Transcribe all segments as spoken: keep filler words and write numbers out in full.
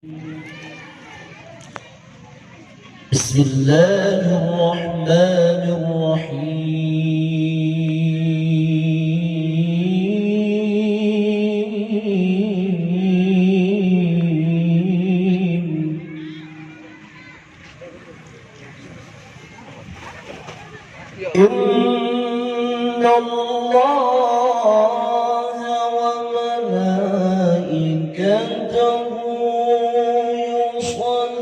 بسم الله الرحمن الرحيم. إن الله وملائكته يصلون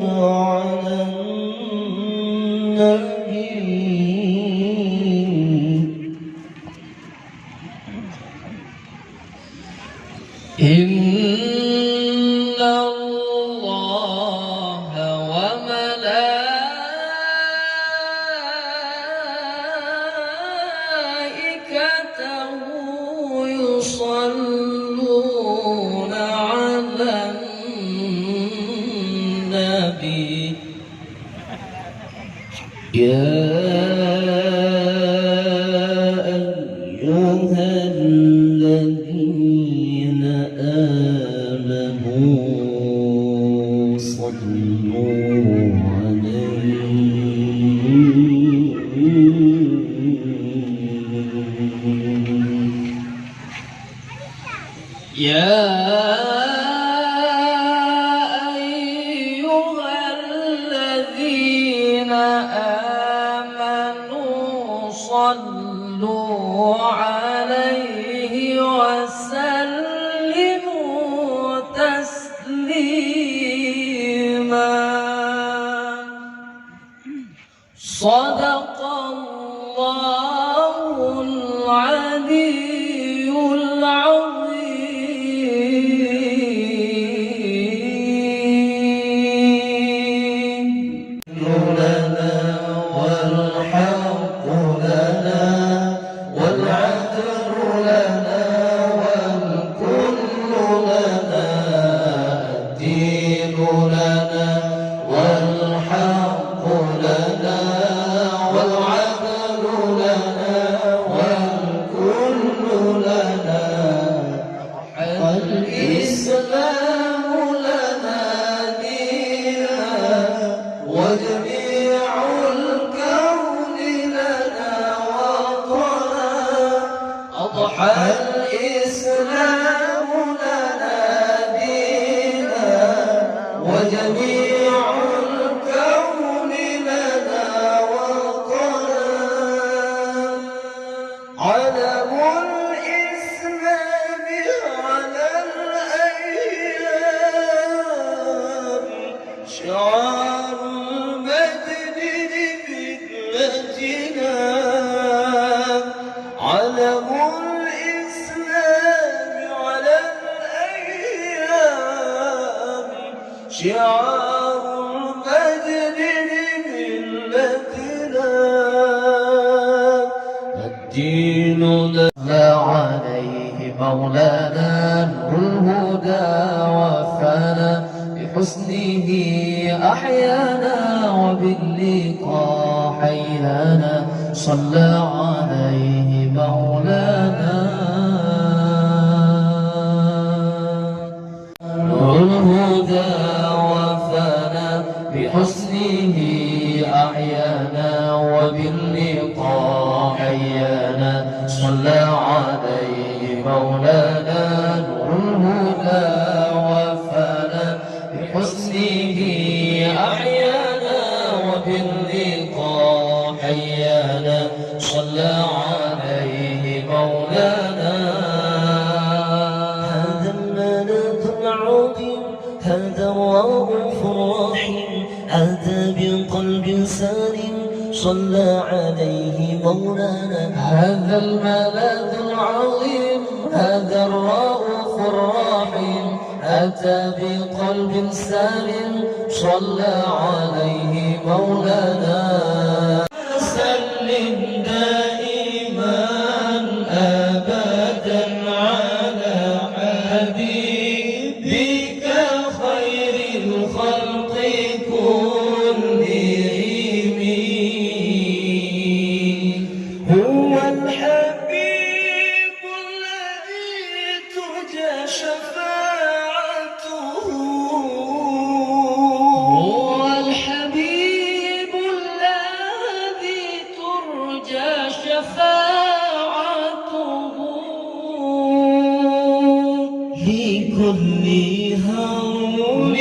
على النبي. إن الله وملائكته يصلون على النبي. يا أيها الذين آمنوا صلوا عليه. يا أيها الذين آمنوا صلوا عليه وسلموا تسليما. صدق الله العلي العظيم. لنا والحق لنا والعدل لنا والكل لنا، الدين لنا والحق لنا والعدل لنا والكل لنا. الإسلام لنا دينا وجميع الكون لنا وطنا. أضحى الإسلام لنا دينا وجميع الكون لنا وطنا. علم الإسلام على الأيام شعار المجد لملتنا. علم الإسلام على الأيام شعار المجد لملتنا. الدين لا عليه مولانا نور الهدى وفانا، بحسنه أحيانا وباللقاء حيانا، صلى عليه مولانا. نور الهدى وفانا، بحسنه أحيانا وباللقاء حيانا، صلى عليه مولانا. نور الهدى وفانا، بحسنه أحيانا وباللقاء حيانا، صلى عليه مولانا. هذا الملاذ العظيم، هذا الرؤوف الرحيم، أتى بقلب سليم، صلى عليه مولانا. هذا الملاذ العظيم، هذا الرؤوف الرحيم، أتى بقلب سليم، صلى عليه مولانا. وسلم دائما أبدا على حبيبك خير الخلق كلهم. هو الحبيب الذي ترجى شفاعته. هو الحبيب الذي ترجى شفاعته. لكل هول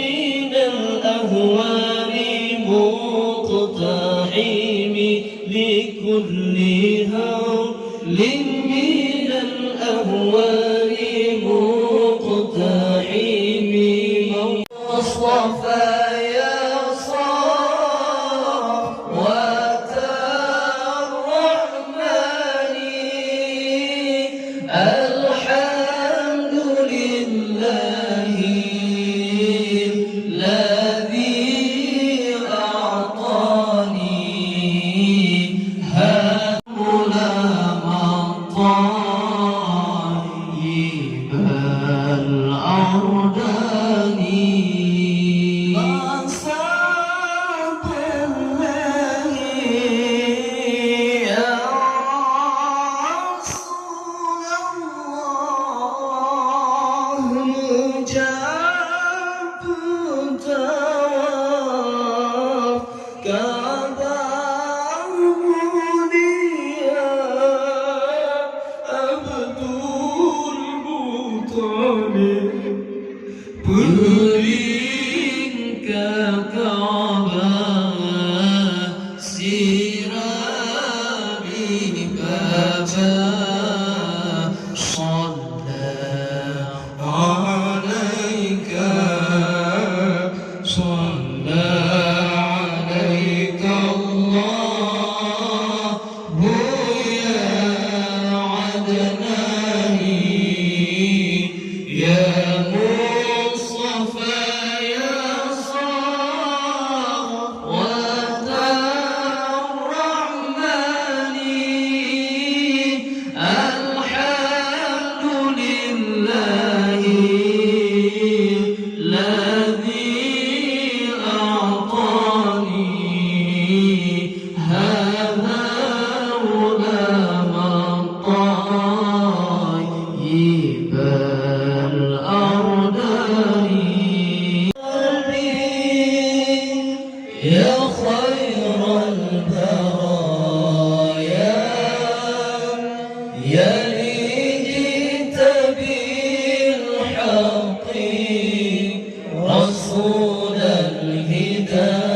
من الأهوال مقتحم، لكل هول من الأهوال مقتحم. مصطفى يا صفوة الرحمن، الحمد لله الذي أعطاني هذا الغلام الطيب الأرداني. Peuling keu Ka'bah, sira bi Ka'bah, shalla alaika, shalla alaika Allah. يا عدناني، يا مصطفى، يا صفوة الرحمن، الحمد لله الذي أعطاني هذا الغلام الطيب الأرداني. يا خير البرايا، يا لي جئت بالحق رسول الهدايا،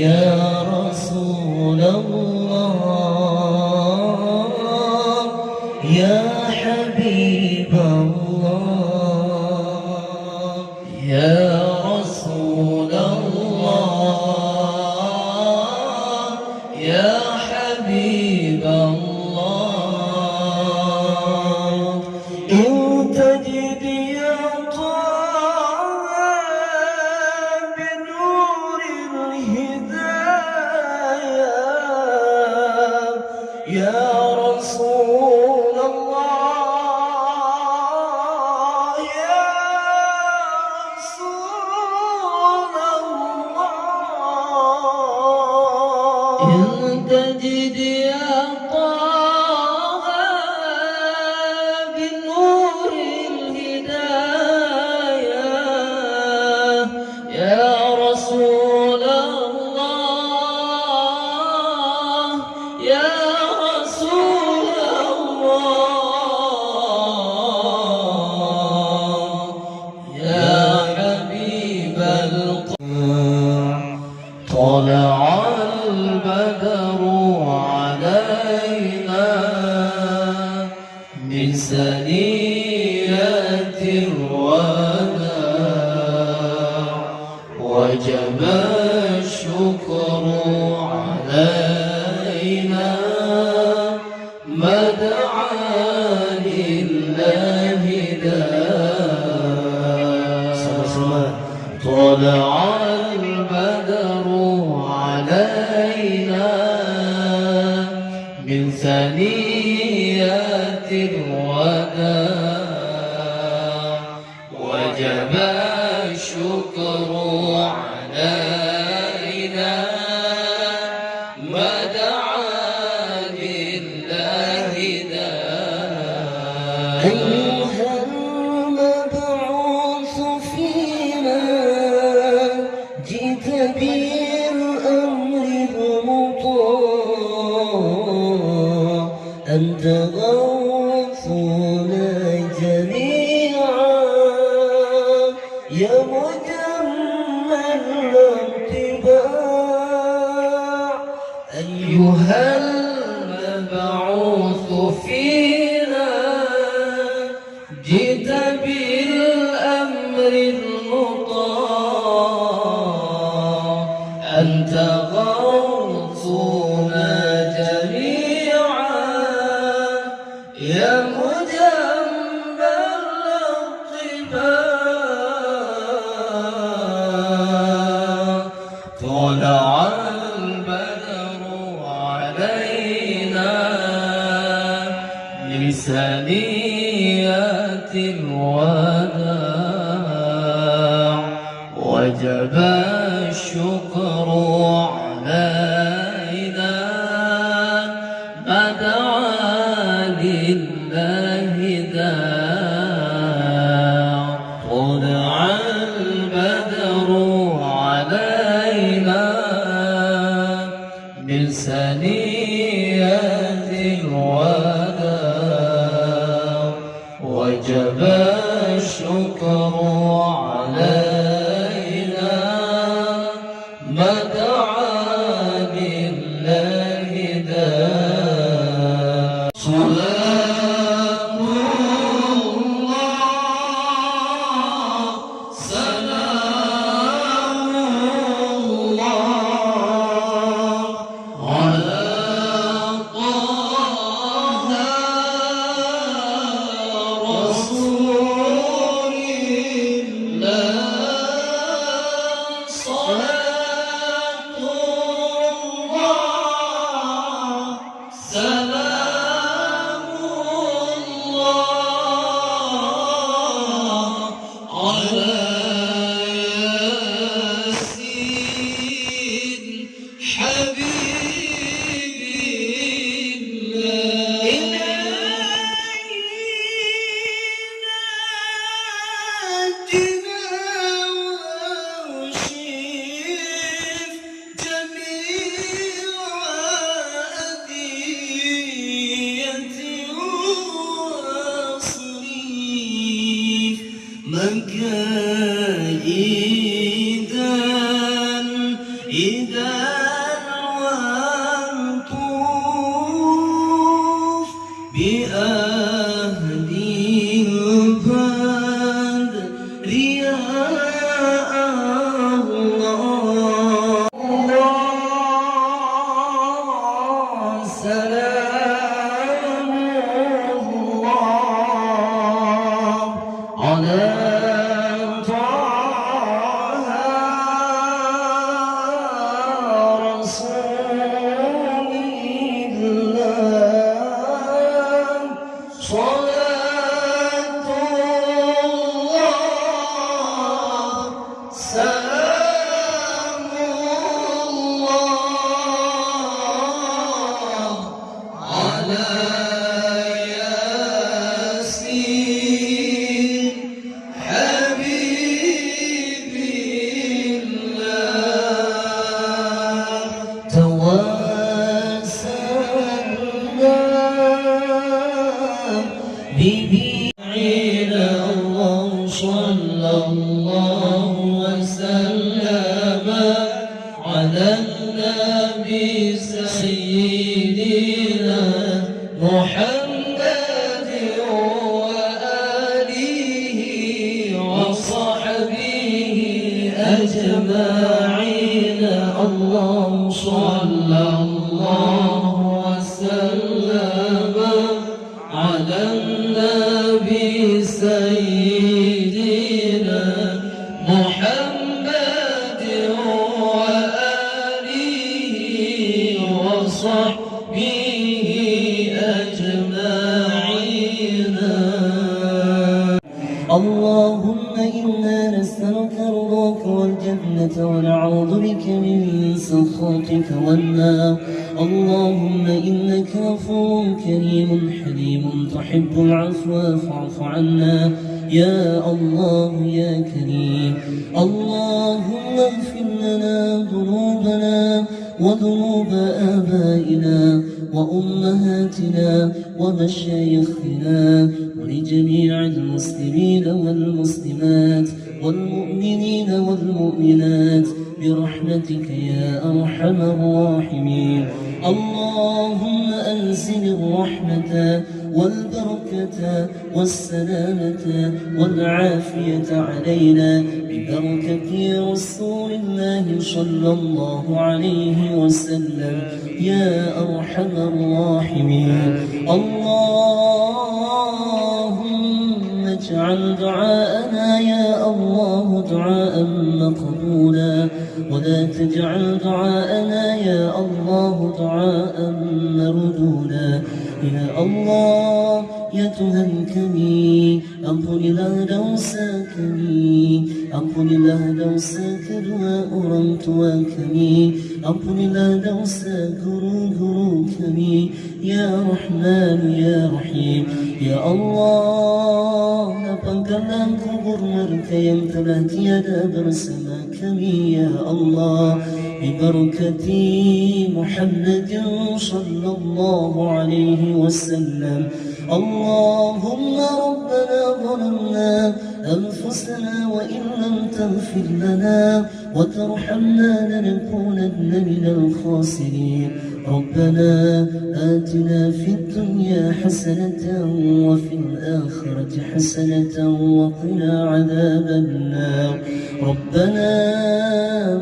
يا رسول الله، يا حبيب الله، يا رسول الله، يا حبيب الله. إن تجد يا طه بنور الهداية، يا رسول الله، يا رسول الله. إن تجد يا طه بنور الهداية، يا رسول الله، يا رسول الله، يا حبيب القلب. طلع البدر علينا من ثنيات الوداع، وجب الشكر علينا ما دعا لله داع. Sama-sama. طلع البدر علينا من ثنيات الوداع، وجب الشكر علينا ما دعا لله داع. أيها المبعوث فينا، جئت بالأمر المطاع، أنت غوثنا جميعا، يا مجمل الطباع. أيها المبعوث فينا، جئت بالأمر المطاع، أنت غوثنا جميعا، يا مجمل الطباع. طلع البدر علينا من ثنيات الوداع، وجب الشكر علينا، ما دعا لله داع. طلع البدر علينا من ثنيات الوداع، وجب الشكر علينا، ما دعا لله داع. صلاة الله، سلام الله، على طه رسول الله. صلاة الله، سلام الله، على ياسين حبيب الله. إلهي نجنا وأشف جميع أذية وأصرف مكائد الإذى والطوف بأهل البدر يا الله. سلام الله على طه رسول الله. صلاة الله، سلام الله، على ياسين حبيب الله. توسلنا به. الله، صلى الله وسلم على النبي سيدنا محمد وآله وصحبه أجمعين. الله، صلى الله وسلم على النبي سيدنا محمد وآله وصحبه أجمعين. اللهم إنا نسألك رضاك والجنة ونعوذ بك من سخطك والنار. اللهم إنك عفو كريم حليم تحب العفو فاعف عنا. يا الله يا كريم، اللهم اغفر لنا ذنوبنا وذنوب آبائنا وأمهاتنا ومشايخنا ولجميع المسلمين والمسلمات والمؤمنين والمؤمنات برحمتك يا أرحم الراحمين. اللهم أنزل الرحمة والبركة والسلامة والعافية علينا ببركة رسول الله صلى الله عليه وسلم يا أرحم الراحمين. اللهم اجعل دعاءنا يا الله دعاء مقبولا، ولا تجعل دعاءنا يا الله دعاء مردودا. يا الله, ya Tuhan kami, ampunilah dosa kami, ampunilah dosa kedua orang tua kami, ampunilah dosa guru-guru kami, ya Rahman, ya Rahim. Ya Allah, lapangkanlah kubur mereka yang telah tiada bersama kami, ya Allah, ببركة محمد صلى الله عليه وسلم. اللهم ربنا ظلمنا أنفسنا وإن لم تغفر لنا وترحمنا لنكونن من الخاسرين. ربنا آتنا في الدنيا حسنة وفي الآخرة حسنة وقنا عذاب النار. ربنا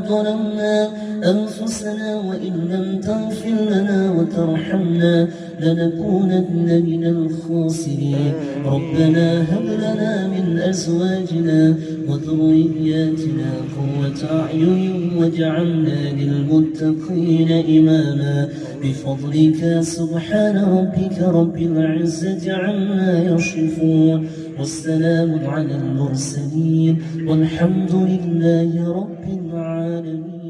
ظلمنا أنفسنا وإن لم تغفر لنا وترحمنا لنكونن من الخاسرين. ربنا هب لنا من أزواجنا وذرياتنا قرة أعين واجعلنا للمتقين إماما بفضلك. سبحان ربك رب العزة عما يصفون، والسلام على المرسلين، والحمد لله رب العالمين.